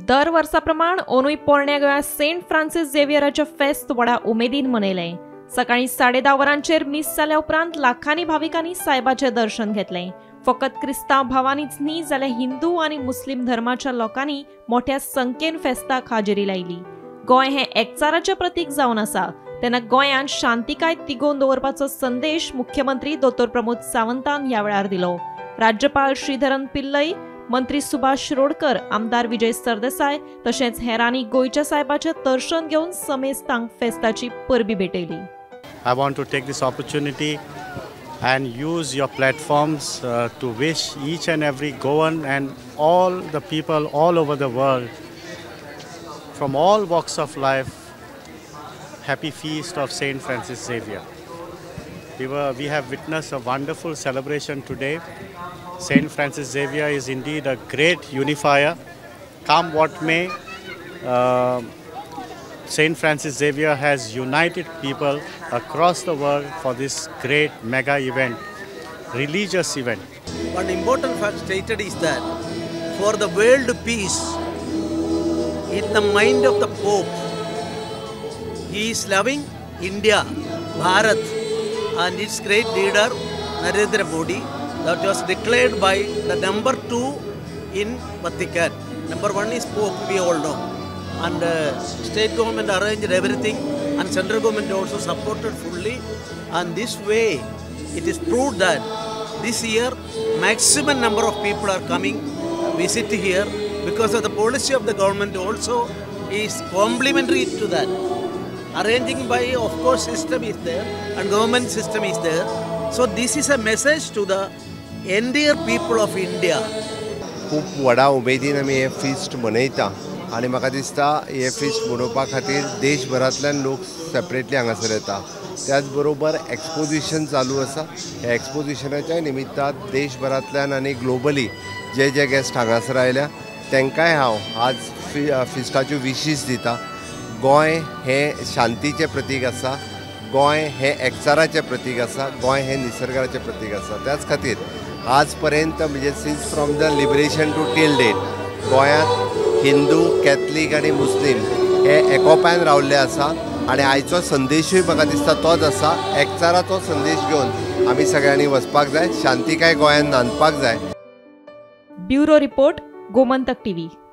दर वर्सा प्रमाण अंदूय पोरण्या गोंया सेंट फ्रांसीस झेवियराचें फेस्त व्हडा उमेदीन मनयलें. सकाळीं 10:30 वरांचेर मीस जाल्या उपरांत लाखांनी भाविकांनी सायबाचें दर्शन घेतलें. फकत क्रिस्तांव भावांनीच न्ही जाल्यार हिंदू आनी मुस्लीम धर्माच्या लोकांनी मोठ्या संख्येन फेस्ताक हाजेरी लायली. गोंय हें एकचाराचें प्रतीक जावन आसा, तेन्ना गोंयांत शांतिकाय तिगोवन दवरपाचो संदेश मुख्यमंत्री दोतोर प्रमोद सावंतान ह्या वेळार दिलो. राज्यपाल श्रीधरन पिल्लई, मंत्री सुभाष शिरोडकर, आमदार विजय सरदेसाय तशेंच हेरांनी गोंयच्या सायबाचें दर्शन घेवन समेस्तांक फेस्ताची परबी भेटयली. I want to take this opportunity and use your platforms to wish each and every Goan and all the people all over the world from all walks of life happy feast of Saint Francis Xavier. We have witnessed a wonderful celebration today. Saint Francis Xavier is indeed a great unifier. Come what may, Saint Francis Xavier has united people across the world for this great mega event, religious event. One important fact stated is that for the world peace, in the mind of the Pope, he is loving India, Bharat, and its great leader Narendra Modi. That was declared by the number 2 in Vatican. Number 1 is Pope, we all know. And state government arranged everything, and central government also supported fully. And this way, it is proved that this year maximum number of people are coming visit here because of the policy of the government also is complementary to that. Arranging by, of course, system is there and government system is there. So this is a message to the entire people of India. खूब व्हडा उमेदीन आमी हें feast मनयता आनी म्हाका दिसता हें फिस्ट मनोवपा खातीर देशभरांतल्यान लोक सेपरेटली हांगासर येता. त्याच बरोबर एक्सपोजिशन चालू आसा. ह्या एक्सपोजिशनाच्या निमित्तान देशभरांतल्यान आनी ग्लोबली जे जे गेस्ट हांगासर आयल्या तांकांय हांव आज फिस्टाच्यो विशीस दिता. गोंय हें शांतीचें प्रतीक आसा, गोंय हें एकचाराचें प्रतीक आसा, गोंय हें निसर्गाचें प्रतीक आसा. त्याच खातीर आज पर्यंत म्हणजे since from the liberation to till date गोंयांत हिंदू, कॅथलीक आनी मुस्लीम हे एकोपायन रावल्ले आसा आनी आयचो संदेशूय म्हाका दिसता तोच आसा. एकचाराचो संदेश घेवन आमी सगळ्यांनी वचपाक जाय, शांतिकाय गोंयांत नांदपाक जाय. Bureau report, Gomantak TV.